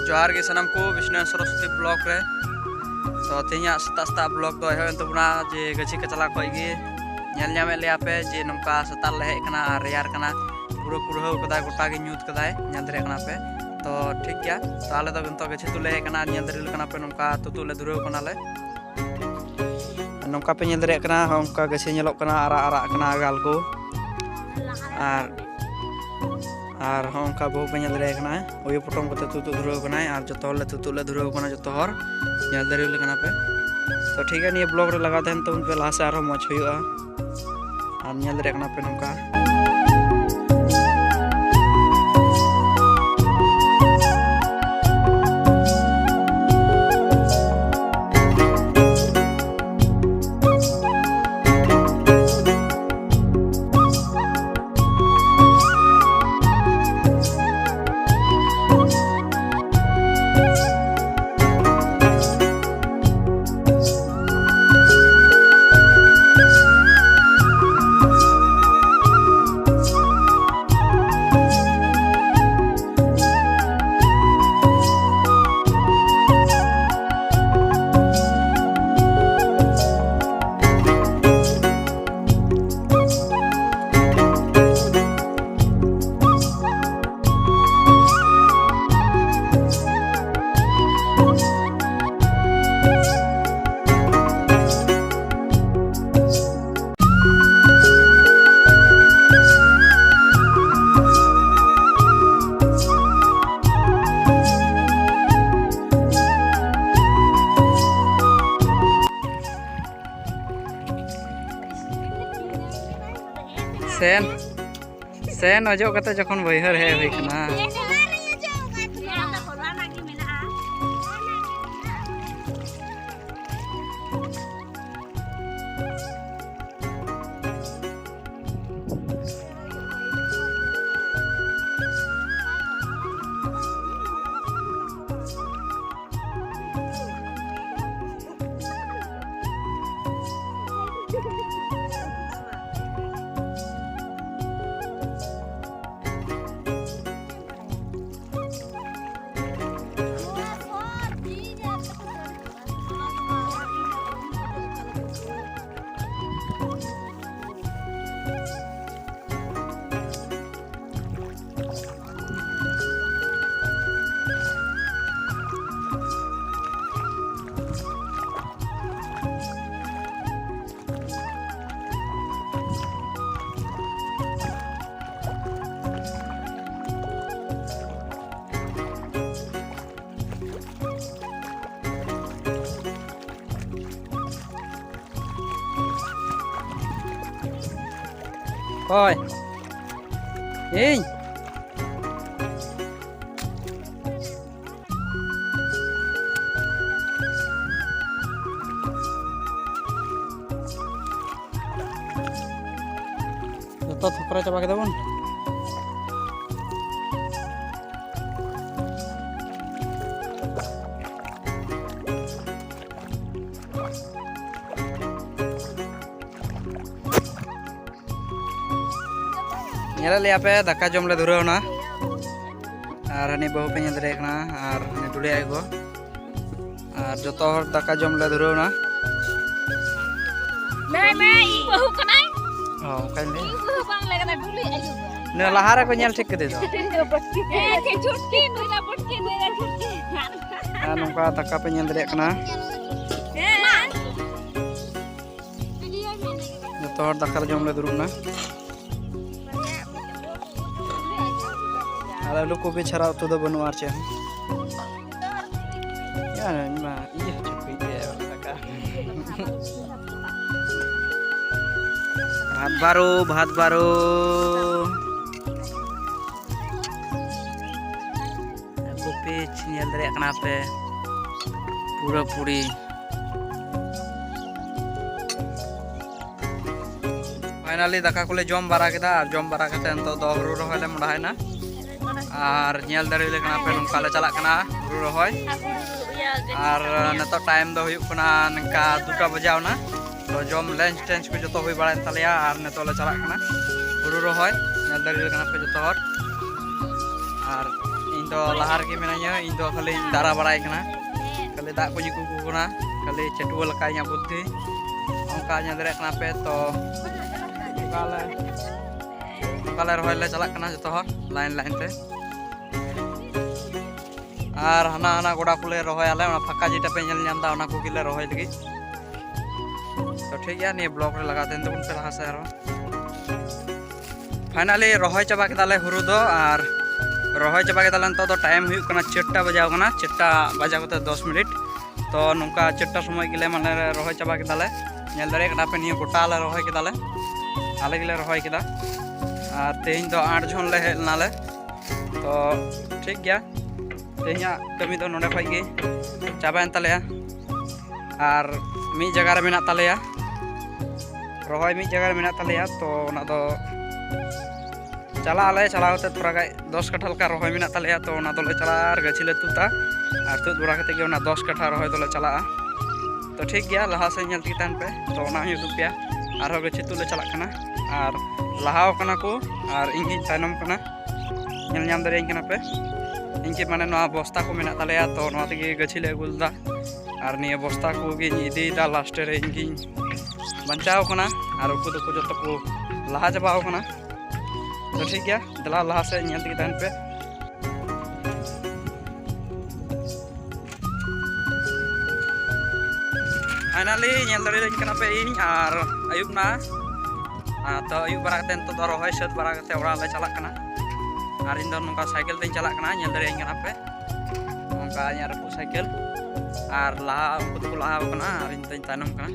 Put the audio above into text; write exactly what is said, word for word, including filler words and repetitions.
ᱡᱚᱦᱟᱨ ᱜᱮ ᱥᱟᱱᱟᱢ ᱠᱚ ᱵᱤᱥᱱᱩ ᱥᱚᱨᱚᱥᱚᱛᱤ ᱵᱞᱚᱜ ᱨᱮ᱾ ᱛᱚ ᱛᱮᱦᱮᱧᱟᱜ ᱥᱮᱛᱟᱜ ᱥᱮᱛᱟᱜ ᱵᱞᱚᱜ ᱫᱚ ᱮᱦᱚᱵ ᱮᱱ ᱛᱟᱵᱚᱱᱟ, ᱡᱮ ᱜᱟᱹᱪᱷᱤ ᱠᱟᱪᱞᱟ ᱠᱷᱚᱡ ᱜᱮ ᱧᱮᱞ ᱧᱟᱢᱮᱫ ᱞᱮᱭᱟ ᱯᱮ ᱡᱮ ᱱᱚᱝᱠᱟ ᱥᱮᱛᱟᱜ ᱞᱮ ᱦᱮᱡ ᱠᱟᱱᱟ ᱟᱨ ᱨᱮᱭᱟᱲ ᱠᱟᱱᱟ, ᱯᱩᱨᱟᱹ ᱠᱩᱲᱦᱟᱹᱣ ᱠᱟᱫᱟᱭ, ᱜᱚᱴᱟ ᱜᱮ ᱧᱩᱛ ᱠᱟᱫᱟᱭ, ᱧᱮᱞ ᱫᱟᱲᱮᱭᱟᱜ ᱠᱟᱱᱟ ᱯᱮ᱾ ᱛᱚ ᱴᱷᱤᱠ ᱜᱮᱭᱟ, ᱛᱚ ᱟᱞᱮ ᱫᱚ ᱱᱤᱛᱚᱜ ᱜᱟᱹᱪᱷᱤ ᱛᱩᱫ ᱞᱮ ᱦᱮᱡ ᱠᱟᱱᱟ ᱟᱨ ᱧᱮᱞ ᱫᱟᱲᱮ ᱠᱟᱱᱟ ᱯᱮ ᱱᱚᱝᱠᱟ ᱛᱩᱛᱩᱫ ᱞᱮ ᱫᱷᱩᱨᱟᱹᱣ ᱠᱟᱱᱟᱞᱮ᱾ ᱱᱚᱝᱠᱟ ᱯᱮ ᱧᱮᱞ ᱫᱟᱲᱮᱭᱟᱜ ᱠᱟᱱᱟ, ᱦᱚᱸ ᱚᱱᱠᱟ ᱜᱟᱹᱪᱷᱤ ᱧᱮᱞᱚᱜ ᱠᱟᱱᱟ ᱟᱨᱟᱜ ᱟᱨᱟᱜ ᱠᱟᱱᱟ ᱟᱜᱟᱞ ᱠᱚ᱾ ᱟᱨ, ᱟᱨ ᱦᱚᱸ ᱚᱱᱠᱟ ᱵᱟᱹᱦᱩ ᱯᱮ ᱧᱮᱞ ᱫᱟᱲᱮᱭᱟᱜ ᱠᱟᱱᱟ, ᱩᱭᱩ ᱯᱚᱴᱚᱢ ᱠᱟᱛᱮ ᱛᱩᱛᱩ ᱫᱷᱩᱨᱟᱹᱣ ᱠᱟᱱᱟᱭ᱾ ᱟᱨ ᱡᱚᱛᱚ ᱦᱚᱲ ᱞᱮ ᱛᱩᱛᱩ ᱞᱮ ᱫᱷᱩᱨᱟᱹᱣ ᱠᱟᱱᱟ, ᱡᱚᱛᱚ ᱦᱚᱲ ᱧᱮᱞ ᱫᱟᱲᱮᱭᱟᱞᱮ ᱠᱟᱱᱟ ᱯᱮ᱾ ᱛᱚ ᱴᱷᱤᱠ ᱜᱮᱭᱟ, ᱱᱤᱭᱟᱹ ᱵᱞᱚᱜ ᱨᱮ ᱞᱟᱜᱟᱣ ᱛᱟᱦᱮᱱ ᱛᱟᱵᱚᱱ ᱯᱮ, ᱞᱟᱦᱟ ᱥᱮᱫ ᱟᱨᱦᱚᱸ ᱢᱚᱡᱽ ᱦᱩᱭᱩᱜᱼᱟ᱾ ᱟᱨ ᱧᱮᱞ ᱫᱟᱲᱮᱭᱟᱜ ᱠᱟᱱᱟ ᱯᱮ ᱱᱚᱝᱠᱟ᱾ ᱥᱮᱱ, ᱥᱮᱱ ᱚᱡᱚᱜ ᱠᱟᱛᱮ ᱡᱚᱠᱷᱚᱱ ᱵᱟᱹᱭᱦᱟᱹᱲ ᱦᱮᱡ ᱦᱩᱭ ᱠᱟᱱᱟ᱾ ᱚᱠᱚᱭ? ᱤᱧ? ᱡᱚᱛᱚ ᱛᱷᱚᱠᱨᱟ ᱪᱟᱵᱟ ᱠᱮᱫᱟ ᱵᱚᱱ᱾ ᱧᱮᱞᱮᱫ ᱞᱮᱭᱟ ᱯᱮ, ᱫᱟᱠᱟ ᱡᱚᱢ ᱞᱮ ᱫᱷᱩᱨᱟᱹᱣ ᱮᱱᱟ᱾ ᱟᱨ ᱦᱟᱹᱱᱤ ᱵᱟᱹᱦᱩ ᱯᱮ ᱧᱮᱞ ᱫᱟᱲᱮᱭᱟᱜ ᱠᱟᱱᱟ, ᱟᱨ ᱦᱟᱹᱱᱤ ᱰᱩᱞᱤ ᱟᱡ ᱜᱚ᱾ ᱟᱨ ᱡᱚᱛᱚ ᱦᱚᱲ ᱫᱟᱠᱟ ᱡᱚᱢ ᱞᱮ ᱫᱷᱩᱨᱟᱹᱣ ᱮᱱᱟ᱾ ᱞᱟᱹᱭ ᱢᱮ, ᱤᱧ ᱵᱟᱹᱦᱩ ᱠᱟᱱᱟᱭ᱾ ᱦᱚᱸ, ᱚᱱᱠᱟᱧ ᱞᱟᱹᱭᱟ᱾ ᱤᱧ ᱵᱟᱹᱦᱩ ᱵᱟᱝ ᱞᱟᱹᱭ ᱠᱟᱱᱟ, ᱰᱩᱞᱤ ᱟᱭᱳ᱾ ᱱᱤᱭᱟᱹ ᱞᱟᱦᱟ ᱨᱮᱠᱚ ᱧᱮᱞ ᱴᱷᱤᱠ ᱠᱮᱫᱮ ᱫᱚ᱾ ᱦᱮᱸ, ᱪᱮ ᱪᱷᱩᱴᱠᱤ, ᱱᱩᱭ ᱫᱚ ᱵᱩᱴᱠᱤ, ᱱᱩᱭ ᱫᱚ ᱪᱷᱩᱴᱠᱤ᱾ ᱟᱨ ᱱᱚᱝᱠᱟ ᱫᱟᱠᱟ ᱯᱮ ᱧᱮᱞ ᱫᱟᱲᱮᱭᱟᱜ ᱠᱟᱱᱟ᱾ ᱦᱮᱸ᱾ ᱡᱚᱛᱚ ᱦᱚᱲ ᱫᱟᱠᱟ ᱞᱮ ᱡᱚᱢ ᱞᱮ ᱫᱩᱲᱩᱵ ᱮᱱᱟ᱾ ᱟᱨ ᱟᱹᱞᱩ ᱠᱚᱯᱤ ᱪᱷᱟᱲᱟ ᱩᱛᱩ ᱫᱚ ᱵᱟᱹᱱᱩᱜᱼᱟ ᱟᱨ ᱪᱮᱫ ᱦᱚᱸ᱾ ᱤᱭᱟᱹ, ᱤᱧ ᱢᱟ ᱤᱭᱟᱹ ᱦᱚᱪᱚ ᱠᱚ, ᱤᱭᱟᱹ ᱫᱟᱠᱟ᱾ ᱵᱷᱟᱛ ᱵᱟᱨᱚ, ᱵᱷᱟᱛ ᱵᱟᱨᱚ᱾ ᱠᱚᱯᱤ ᱧᱮᱞ ᱫᱟᱲᱮᱭᱟᱜ ᱠᱟᱱᱟ ᱯᱮ ᱯᱩᱨᱟᱹ ᱯᱩᱨᱤ᱾ ᱯᱷᱟᱭᱱᱟᱞᱤ ᱫᱟᱠᱟ ᱠᱚᱞᱮ ᱡᱚᱢ ᱵᱟᱲᱟ ᱠᱮᱫᱟ, ᱟᱨ ᱡᱚᱢ ᱵᱟᱲᱟ ᱠᱟᱛᱮ ᱱᱤᱛᱚᱜ ᱫᱚ ᱦᱩᱲᱩ ᱨᱚᱦᱚᱭ ᱞᱮ ᱢᱚᱦᱰᱟᱭᱮᱱᱟ᱾ ᱟᱨ ᱧᱮᱞ ᱫᱟᱲᱮ ᱞᱮ ᱠᱟᱱᱟ ᱯᱮ, ᱱᱚᱝᱠᱟ ᱞᱮ ᱪᱟᱞᱟᱜ ᱠᱟᱱᱟ ᱦᱩᱲᱩ ᱨᱚᱦᱚᱭ᱾ ᱟᱨ ᱱᱤᱛᱚᱜ ᱴᱟᱭᱤᱢ ᱫᱚ ᱦᱩᱭᱩᱜ ᱠᱟᱱᱟ ᱱᱚᱝᱠᱟ ᱫᱩᱴᱟ ᱵᱟᱡᱟᱣ ᱮᱱᱟ᱾ ᱛᱚ ᱡᱚᱢ ᱞᱟᱧᱪ ᱴᱮᱧᱪ ᱠᱚ ᱡᱚᱛᱚ ᱦᱩᱭ ᱵᱟᱲᱟᱭᱮᱱ ᱛᱟᱞᱮᱭᱟ, ᱟᱨ ᱱᱤᱛᱚᱜ ᱞᱮ ᱪᱟᱞᱟᱜ ᱠᱟᱱᱟ ᱦᱩᱲᱩ ᱨᱚᱦᱚᱭ᱾ ᱧᱮᱞ ᱫᱟᱲᱮ ᱞᱮ ᱠᱟᱱᱟ ᱯᱮ ᱡᱚᱛᱚ ᱦᱚᱲ᱾ ᱟᱨ ᱤᱧ ᱫᱚ ᱞᱟᱦᱟ ᱨᱮᱜᱮ ᱢᱮᱱᱟᱹᱧᱟ, ᱤᱧ ᱫᱚ ᱠᱷᱟᱹᱞᱤᱧ ᱫᱟᱨᱟ ᱵᱟᱲᱟᱭ ᱠᱟᱱᱟ, ᱠᱷᱟᱹᱞᱤ ᱫᱟᱜ ᱠᱚᱧ ᱟᱹᱜᱩ ᱟᱠᱚ ᱠᱟᱱᱟ, ᱠᱷᱟᱹᱞᱤ ᱪᱟᱹᱴᱩᱣᱟᱹ ᱞᱮᱠᱟ ᱤᱧᱟᱹᱜ ᱵᱩᱫᱽᱫᱷᱤ᱾ ᱚᱱᱠᱟ ᱧᱮᱞ ᱫᱟᱲᱮᱭᱟᱜ ᱠᱟᱱᱟ ᱯᱮ, ᱛᱚ ᱱᱚᱝᱠᱟ ᱞᱮ, ᱱᱚᱝᱠᱟ ᱞᱮ ᱨᱚᱦᱚᱭ ᱞᱮ ᱪᱟᱞᱟᱜ ᱠᱟᱱᱟ ᱡᱚᱛᱚ ᱦᱚᱲ ᱞᱟᱭᱤᱱ ᱞᱟᱭᱤᱱ ᱛᱮ᱾ ᱟᱨ ᱦᱟᱱᱟ ᱦᱟᱱᱟ ᱜᱚᱰᱟ ᱠᱚᱞᱮ ᱨᱚᱦᱚᱭᱟᱞᱮ, ᱚᱱᱟ ᱯᱷᱟᱸᱠᱟ ᱡᱮᱴᱟ ᱯᱮ ᱧᱮᱞ ᱧᱟᱢ ᱮᱫᱟ, ᱚᱱᱟ ᱠᱚᱜᱮ ᱞᱮ ᱨᱚᱦᱚᱭ ᱞᱟᱹᱜᱤᱫ᱾ ᱛᱚ ᱴᱷᱤᱠ ᱜᱮᱭᱟ, ᱱᱤᱭᱟᱹ ᱵᱞᱚᱜ ᱨᱮ ᱞᱟᱜᱟᱣ ᱛᱟᱦᱮᱱ ᱛᱟᱵᱚᱱ ᱯᱮ ᱞᱟᱦᱟ ᱥᱮᱫ ᱟᱨᱦᱚᱸ᱾ ᱯᱷᱟᱭᱱᱟᱞᱤ ᱨᱚᱦᱚᱭ ᱪᱟᱵᱟ ᱠᱮᱫᱟᱞᱮ ᱦᱩᱲᱩ ᱫᱚ, ᱟᱨ ᱨᱚᱦᱚᱭ ᱪᱟᱵᱟ ᱠᱮᱫᱟᱞᱮ᱾ ᱱᱤᱛᱚᱜ ᱫᱚ ᱴᱟᱭᱤᱢ ᱦᱩᱭᱩᱜ ᱠᱟᱱᱟ ᱪᱟᱨᱴᱟ ᱵᱟᱡᱟᱣ ᱠᱟᱱᱟ, ᱪᱟᱨᱴᱟ ᱵᱟᱡᱟᱣ ᱠᱟᱛᱮ ᱫᱚᱥ ᱢᱤᱱᱤᱴ᱾ ᱛᱚ ᱱᱚᱝᱠᱟ ᱪᱟᱨᱴᱟ ᱥᱚᱢᱚᱭ ᱜᱮᱞᱮ ᱢᱟᱱᱮ ᱨᱚᱦᱚᱭ ᱪᱟᱵᱟ ᱠᱮᱫᱟᱞᱮ᱾ ᱧᱮᱞ ᱫᱟᱲᱮᱭᱟᱜ ᱠᱟᱱᱟ ᱯᱮ, ᱱᱤᱭᱟᱹ ᱜᱚᱴᱟ ᱞᱮ ᱨᱚᱦᱚᱭ ᱠᱮᱫᱟᱞᱮ᱾ ᱟᱞᱮ ᱜᱮᱞᱮ ᱨᱚᱦᱚᱭ ᱠᱮᱫᱟ᱾ ᱟᱨ ᱛᱮᱦᱮᱧ ᱫᱚ ᱟᱴ ᱡᱚᱱ ᱞᱮ ᱦᱮᱡ ᱞᱮᱱᱟᱞᱮ᱾ ᱛᱚ ᱴᱷᱤᱠ ᱜᱮᱭᱟ, ᱛᱮᱦᱮᱧᱟᱜ ᱠᱟᱹᱢᱤ ᱫᱚ ᱱᱚᱰᱮ ᱠᱷᱚᱡ ᱜᱮ ᱪᱟᱵᱟᱭᱮᱱ ᱛᱟᱞᱮᱭᱟ᱾ ᱟᱨ ᱢᱤᱫ ᱡᱟᱭᱜᱟ ᱨᱮ ᱢᱮᱱᱟᱜ ᱛᱟᱞᱮᱭᱟ, ᱨᱚᱦᱚᱭ ᱢᱤᱫ ᱡᱟᱭᱜᱟ ᱨᱮ ᱢᱮᱱᱟᱜ ᱛᱟᱞᱮᱭᱟ᱾ ᱛᱚ ᱚᱱᱟ ᱫᱚ ᱪᱟᱞᱟᱜ ᱟᱞᱮ, ᱪᱟᱞᱟᱣ ᱠᱟᱛᱮ ᱛᱷᱚᱲᱟ ᱜᱟᱱ ᱫᱚᱥ ᱠᱟᱴᱷᱟ ᱞᱮᱠᱟ ᱨᱚᱦᱚᱭ ᱢᱮᱱᱟᱜ ᱛᱟᱞᱮᱭᱟ᱾ ᱛᱚ ᱚᱱᱟ ᱫᱚᱞᱮ ᱪᱟᱞᱟᱜᱼᱟ ᱟᱨ ᱜᱟᱹᱪᱷᱤ ᱞᱮ ᱛᱩᱫᱟ, ᱟᱨ ᱛᱩᱫ ᱵᱟᱲᱟ ᱠᱟᱛᱮ ᱜᱮ ᱚᱱᱟ ᱫᱚᱥ ᱠᱟᱴᱷᱟ ᱨᱚᱦᱚᱭ ᱫᱚᱞᱮ ᱪᱟᱞᱟᱜᱼᱟ᱾ ᱛᱚ ᱴᱷᱤᱠ ᱜᱮᱭᱟ, ᱞᱟᱦᱟ ᱥᱮᱫ ᱧᱮᱞ ᱛᱮᱜᱮ ᱛᱟᱦᱮᱱ ᱯᱮ᱾ ᱛᱚ ᱚᱱᱟ ᱦᱚᱸᱧ ᱩᱫᱩᱜ ᱯᱮᱭᱟ, ᱟᱨᱦᱚᱸ ᱜᱟᱹᱪᱷᱤ ᱛᱩᱫ ᱞᱮ ᱪᱟᱞᱟᱜ ᱠᱟᱱᱟ᱾ ᱟᱨ ᱞᱟᱦᱟᱣ ᱠᱟᱱᱟ ᱠᱚ ᱟᱨ ᱤᱧ ᱜᱤᱧ ᱛᱟᱭᱱᱚᱢ ᱠᱟᱱᱟ᱾ ᱧᱮᱞ ᱧᱟᱢ ᱫᱟᱲᱮᱭᱟᱹᱧ ᱠᱟᱱᱟ ᱯᱮ, ᱤᱧ ᱜᱮ ᱢᱟᱱᱮ ᱱᱚᱣᱟ ᱵᱚᱥᱛᱟ ᱠᱚ ᱢᱮᱱᱟᱜ ᱛᱟᱞᱮᱭᱟ, ᱛᱚ ᱱᱚᱣᱟ ᱛᱮᱜᱮ ᱜᱟᱹᱪᱷᱤ ᱞᱮ ᱟᱹᱜᱩ ᱞᱮᱫᱟ᱾ ᱟᱨ ᱱᱤᱭᱟᱹ ᱵᱚᱥᱛᱟ ᱠᱚᱜᱮᱧ ᱤᱫᱤᱭᱮᱫᱟ, ᱞᱟᱥᱴᱮ ᱨᱮ ᱤᱧ ᱜᱤᱧ ᱵᱟᱧᱪᱟᱣ ᱠᱟᱱᱟ᱾ ᱟᱨ ᱩᱱᱠᱩ ᱫᱚᱠᱚ ᱡᱚᱛᱚ ᱠᱚ ᱞᱟᱦᱟ ᱪᱟᱵᱟᱣ ᱠᱟᱱᱟ᱾ ᱛᱚ ᱴᱷᱤᱠ ᱜᱮᱭᱟ, ᱫᱮᱞᱟ ᱞᱟᱦᱟ ᱥᱮᱫ ᱧᱮᱞ ᱛᱮᱜᱮ ᱛᱟᱦᱮᱱ ᱯᱮ᱾ ᱯᱷᱟᱭᱱᱟᱞᱤ ᱧᱮᱞ ᱫᱟᱲᱮᱭᱟᱹᱧ ᱠᱟᱱᱟ ᱯᱮ ᱤᱧ, ᱟᱨ ᱟᱹᱭᱩᱵ ᱱᱟ᱾ ᱟᱨ ᱛᱚ ᱟᱹᱭᱩᱵ ᱵᱟᱲᱟ ᱠᱟᱛᱮ ᱱᱤᱛᱚᱜ ᱫᱚ ᱨᱚᱦᱚᱭ ᱥᱟᱹᱛ ᱵᱟᱲᱟ ᱠᱟᱛᱮ ᱚᱲᱟᱜ ᱞᱮ ᱪᱟᱞᱟᱜ ᱠᱟᱱᱟ᱾ ᱟᱨ ᱤᱧ ᱫᱚ ᱱᱚᱝᱠᱟ ᱥᱟᱭᱠᱮᱞ ᱛᱮᱧ ᱪᱟᱞᱟᱜ ᱠᱟᱱᱟ, ᱧᱮᱞ ᱫᱟᱲᱮᱭᱟᱹᱧ ᱠᱟᱱᱟ ᱯᱮ᱾ ᱱᱚᱝᱠᱟ ᱤᱧᱟᱹᱜ ᱨᱟᱹᱯᱩᱫ ᱥᱟᱭᱠᱮᱞ, ᱟᱨ ᱞᱟᱦᱟ ᱩᱱᱠᱩ ᱫᱚᱠᱚ ᱞᱟᱦᱟ ᱟᱠᱟᱱᱟ ᱟᱨ ᱤᱧ ᱫᱚᱧ ᱛᱟᱭᱱᱚᱢ ᱠᱟᱱᱟ᱾